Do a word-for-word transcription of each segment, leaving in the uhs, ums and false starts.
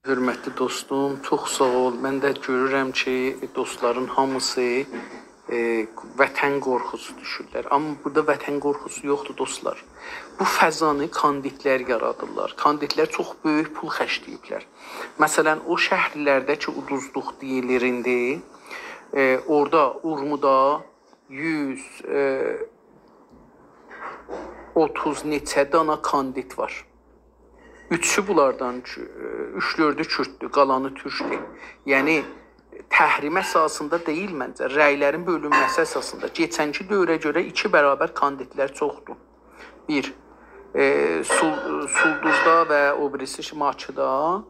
حؤرمتلی دوستوم، چوخ ساغ اول. من ده گؤرورم کی، دوستلارین هامیسی، ائ، وطن قورخوسو دوشورلر. آمما بورادا وطن قورخوسو یوخدور، دوستلار. بو فضانی کاندیدلر یارادیرلار. کاندیدلر چوخ بؤیوک پول خرجله‌ییبلر. مثلا، او شهرلرده کی، اودوزلوق دئییلیر ایندی، ائ، اورادا، اورمودا یوز، ائ، اوتوز نئچه دانا کاندید وار. اوچو بونلاردان، اوچ دؤردو کورددور، قالانی تورکدور. یعنی، تحریم اساسیندا دئییل منجه، رأیلرین بؤلونمه‌سی اساسیندا. کئچنکی دؤوره گؤره ایکی برابر کاندیدلر چوخدور. بیر، ائ، سول-، سولدوزدا و او بیریسی شی-، ماکیدا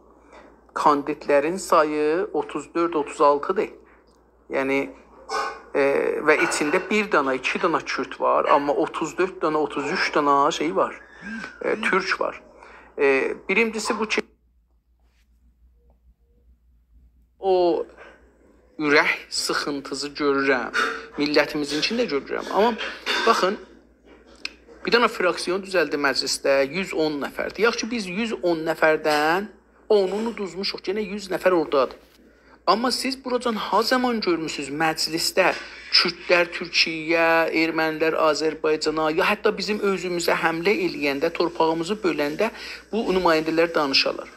کاندیدلرین سایی اوتوز دؤرد، اوتوز آلتیدیر. یعنی، ائ، و ایچینده بیر دانا، ایکی دانا کورد وار، آمما اوتوز دؤرد دانا، اوتوز اوچ دانا شئی وار، ائ، تورک وار. ائ، بیرینجیسی بو کی، او اورک سیخینتیسی گؤرورم، میللتیمیزینکینی ده گؤرورم. آمما باخین، بیر دانا فراکسیون دوزلدی مجلسده، یوز اون نفردیر. یاخشی، بیز یوز اون نفردن اونونو اودوزموشوق، یئنه یوز نفر اورادادیر. آمما سیز بوراجان ها زامان گؤرموسونوز مجلسده کوردلر تورکیه‌یه، ارمنیلر آذربایجانا، یا حتی بیزیم اؤزوموزه حمله ائله‌ینده، تورپاغیمیزی بؤلنده بو نماینده‌لر دانیشالار؟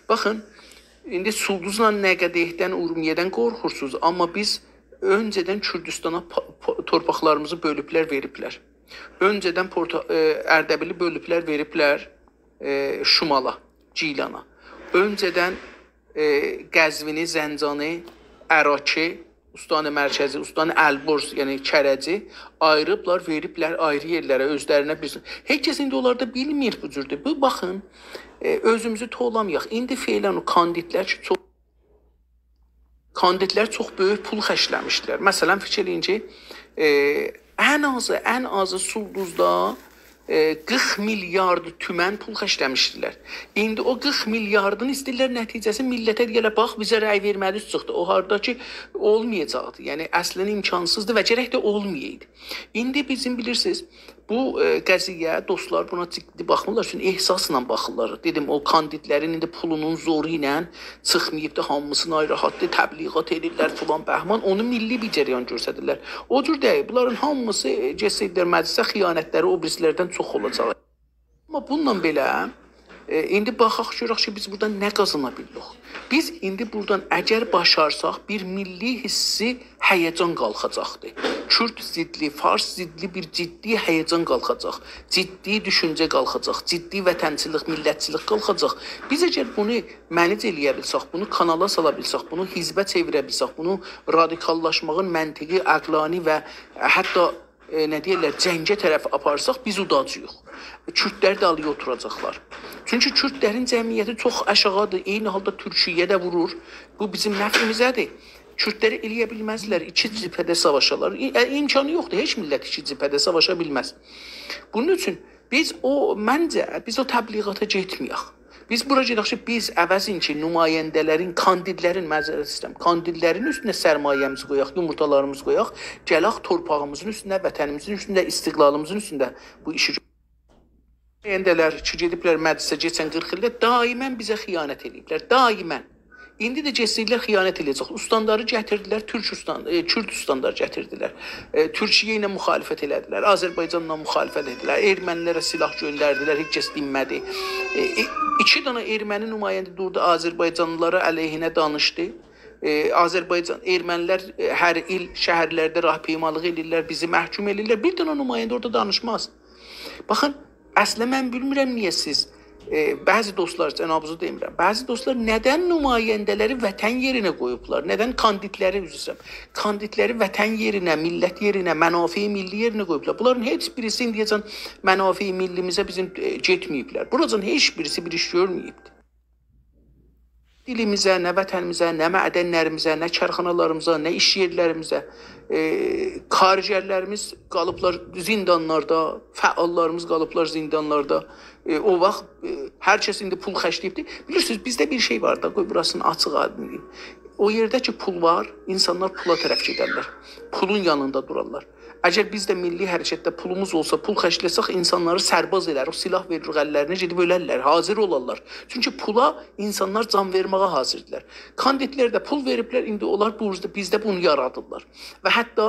باخین، ایندی سولدوزلا نقده‌دن، اورمیه‌دن قورخورسونوز، آمما بیز اؤنجه‌دن کوردوستانا پا-، پا-، تورپاقلاریمیزی بؤلوبلر، وئریبلر. اؤنجه‌دن پورتا-، ائ، اردبیلی بؤلوبلر، وئریبلر، ائ، شمالا، گیلانا. اؤنجه‌دن، ائ، قزوینی، زنجانی، اراکی، استان مرکزی، استان البرز، یعنی کرجی آییریبلار، وئریبلر آیری یئرلره، اؤزلرینه بیز. هئچ کس ایندی اونلاردا بیلمیر بو جوردور. بو، باخین، ائ، اؤزوموزو توولامایاق. ایندی فعلا او کاندیدلر کی، چوخ کاندیدلر چوخ بؤیوک پول خرجله‌میشدیلر. مثلا، فیکیر ائله‌یین کی، ائ، ان آزی، ان آزی سولدوزدا، ائ، قیرخ میلیارد تومن پول خرجله‌میشدیلر. ایندی او قیرخ میلیاردین ایسته‌ییرلر نتیجه‌سی میللته دئیه‌لر، «باخ، بیزه رأی وئرمه‌دینیز، چیخدی.» او هاردا کی، اولمایاجاقدی. یعنی، اصلا امکانسیزدی و گرک ده اولمایایدی. ایندی بیزیم، بیلیرسینیز، بو، ائ، قضیه، دوستلار بونا جدی باخمیرلار، چونکی احساسلا باخیرلار. دئدیم، او کاندیدلرین ایندی پولونون زورو ایله چیخماییبدی، هامیسی ناراحتدیر، تبلیغات ائدیرلر، فلان بهمان، اونو میللی بیر جریان گؤرسدیرلر. او جور دئییل، بونلارین هامیسی، ائ، گئتسه‌یدیلر مجلسه، خیانتلری او بیریسیلردن چوخ اولاجاق. آمما بونونلا بئله، ائ، ایندی باخاق، گؤرک کی، بیز بورادان نه قازانا بیلیریک. بیز ایندی بورادان اگر باشارساق، بیر میللی حسی، هیجان قالخاجاقدیر. کورد ضدلی، فارس ضدلی بیر جدی هیجان قالخاجاق. جدی دوشونجه قالخاجاق. جدی وطنچیلیک، میللتچیلیک قالخاجاق. بیز اگر بونو منیج ائله‌یه بیلسک، بونو کانالا سالا بیلسک، بونو حزبه چئویره بیلسک، بونو رادیکاللاشماغین منطقی، عقلانی و حتی، ائ، نه دئیرلر، جنگه طرف آپارساق، بیز اوداجاغیق. کوردلر ده آلییا اوتوراجاقلار. چونکی کوردلرین جمعیتی چوخ آشاغیدیر. عینی حالدا تورکیه ده وورور. بو بیزیم نفعیمیزه‌دیر. کوردلر ائله‌یه بیلمزلر ایکی جبهه‌ده ساواشالار. ای-، ائ، امکانی یوخدور. هئچ میللت ایکی جبهه‌ده ساواشا بیلمز. بونون اوچون بیز او، منجه، بیز او تبلیغاتا گئتمه‌یک. بیز بورا گئدک کی، بیز عوضین کی، نماینده‌لرین، کاندیدلرین، معذرت ایسته‌ییرم، کاندیدلرین اوستونه سرمایه‌میزی قویاق، یومورتالاریمیزی قویاق، گلک تورپاغیمیزین اوستونه، وطنیمیزین اوستونده، استقلالیمیزین اوستونده بو ایشی گؤ-، نماینده‌لر کی، گئدیبلر مجلسه کئچن قیرخ ایلده، دائما بیزه خیانت ائله‌ییبلر، دائما. ایندی ده گئتسه‌یدیلر، خیانت ائله‌یه‌جک. استانداری گتیردیلر، تورک استان-، ائ، کورد استاندار گتیردیلر. ائ، تورکیه ایله مخالفت ائله‌دیلر، آذربایجانلا مخالفت ائله‌دیلر، ارمنیلره سلاح گؤندردیلر، هئچ کس دینمه‌دی. ائ، ائ، ایکی دنه ارمنی نماینده دوردو آذربایجانلیلارا علیهینه دانیشدی. ائ، آذربایجان، ارمنیلر، ائ، هر ایل شهرلرده راهپیمالیق ائله‌ییرلر، بیزی محکوم ائله‌ییرلر. بیر دنه نماینده اورادا دانیشماز. باخین، اصلا من بیلمیرم نییه سیز، ائ، بعضی دوستلار، جنابینیزی دئمیرم، بعضی دوستلار ندن نماینده‌لری وطن یئرینه قویوبلار؟ ندن کاندیدلری، عذر ایسته‌ییرم، کاندیدلری وطن یئرینه، میللت یئرینه، منافع ملی یئرینه قویوبلار؟ بونلارین هئچ بیریسی ایندیه‌جن منافع ملیمیزه بیزیم، ائ، گئتمه‌ییبلر. بوراجان هئچ بیریسی بیر ایش گؤرمه‌ییبدیر. دیلیمیزه، نه وطنیمیزه، نه معدنلریمیزه، نه کارخانالاریمیزا، نه ایش یئرلریمیزه، ائ، کارگرلریمیز قالیبلار زیندانلاردا، فعاللاریمیز قالیبلار زیندانلاردا. ائ، او واخت، ائ، هر کس ایندی پول خرجله‌ییبدیر. بیلیرسینیز، بیزده بیر شئی وار دا، قوی بوراسینی آچیق آیدین دئییم. او یئرده کی، پول وار، اینسانلار پولا طرف گئدرلر. پولون یانیندا دورارلار. اگر بیز ده میللی حرکتده پولوموز اولسا، پول خرجله‌سک، اینسانلاری سرباز ائلریک، سیلاح وئریریک اللرینه، گئدیب اؤلرلر، حاضر اولارلار. چونکی پولا اینسانلار جان وئرمه‌یه حاضردیلار. کاندیدلر ده پول وئریبلر، ایندی اونلار بو، بیزده بونو یارادیرلار. و حتی،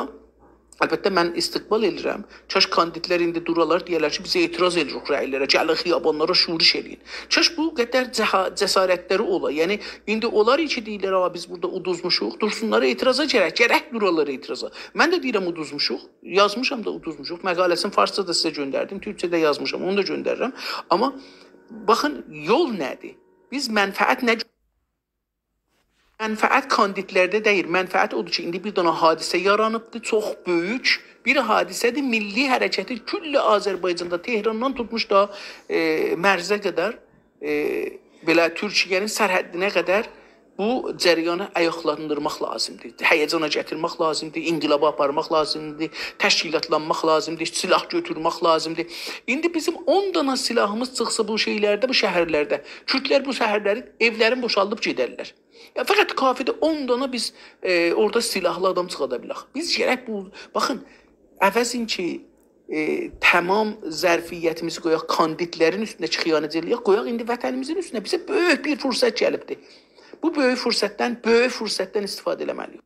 البته، من استقبال ائدیرم، کاش کاندیدلر ایندی دورالار، دئیه‌لر کی، بیز اعتراض ائدیریک رأیلره، گلین خیابانلارا شورش ائله‌یین. کاش بو قدر جها-، جسارتلری اولا. یعنی، ایندی اونلار کی دئییرلر: «آ، بیز بورادا اودوزموشوق»، دورسونلار اعتراضا، گرک، گرک دورالا اعتراضا. من ده دئییرم اودوزموشوق، یازمیشام دا اودوزموشوق. مقاله‌سینی فارسجا دا سیزه گؤندردیم، تورکجه ده یازمیشام، اونو دا گؤندریرم. آمما باخین، یول نه‌دیر؟ بیز منفعت نه منفعت کاندیدلرده دئییل. منفعت اودور کی، ایندی بیر دنه حادثه یارانیبدیر، چوخ بؤیوک بیر حادثه‌دیر. میللی حرکتی کل آذربایجاندا، تهراندان توتموش دا، ائ، مرزه قدر، ائ، بئله تورکیه‌نین سرحدینه قدر بو جریانی آیاقلاندیرماق لازیمدیر. هیجانا گتیرمک لازیمدیر، انقلابا آپارماق لازیمدیر، تشکیلاتلانماق لازیمدیر، سیلاح گؤتورمک لازیمدیر. ایندی بیزیم اون دنه سیلاحیمیز چیخسا بو شئیلرده، بو شهرلرده، کوردلر بو شهرلری، ائولرین بوشالدیب گئدرلر. یا، فقط کافیدیر اون دنه بیز، ائ، اورادا سیلاحلی آدام چیخادا بیلک. بیز گرک بو، باخین، عوضین کی، ائ، تمام ظرفیتیمیزی قویاق کاندیدلرین اوستونه کی خیانت ائله‌یک، قویاق ایندی وطنیمیزین اوستونه. بیزه بؤیوک بیر فرصت گلیبدیر. بو بؤیوک فرصتدن، بؤیوک فرصتدن استفاده ائله‌مه‌لی‌ییک.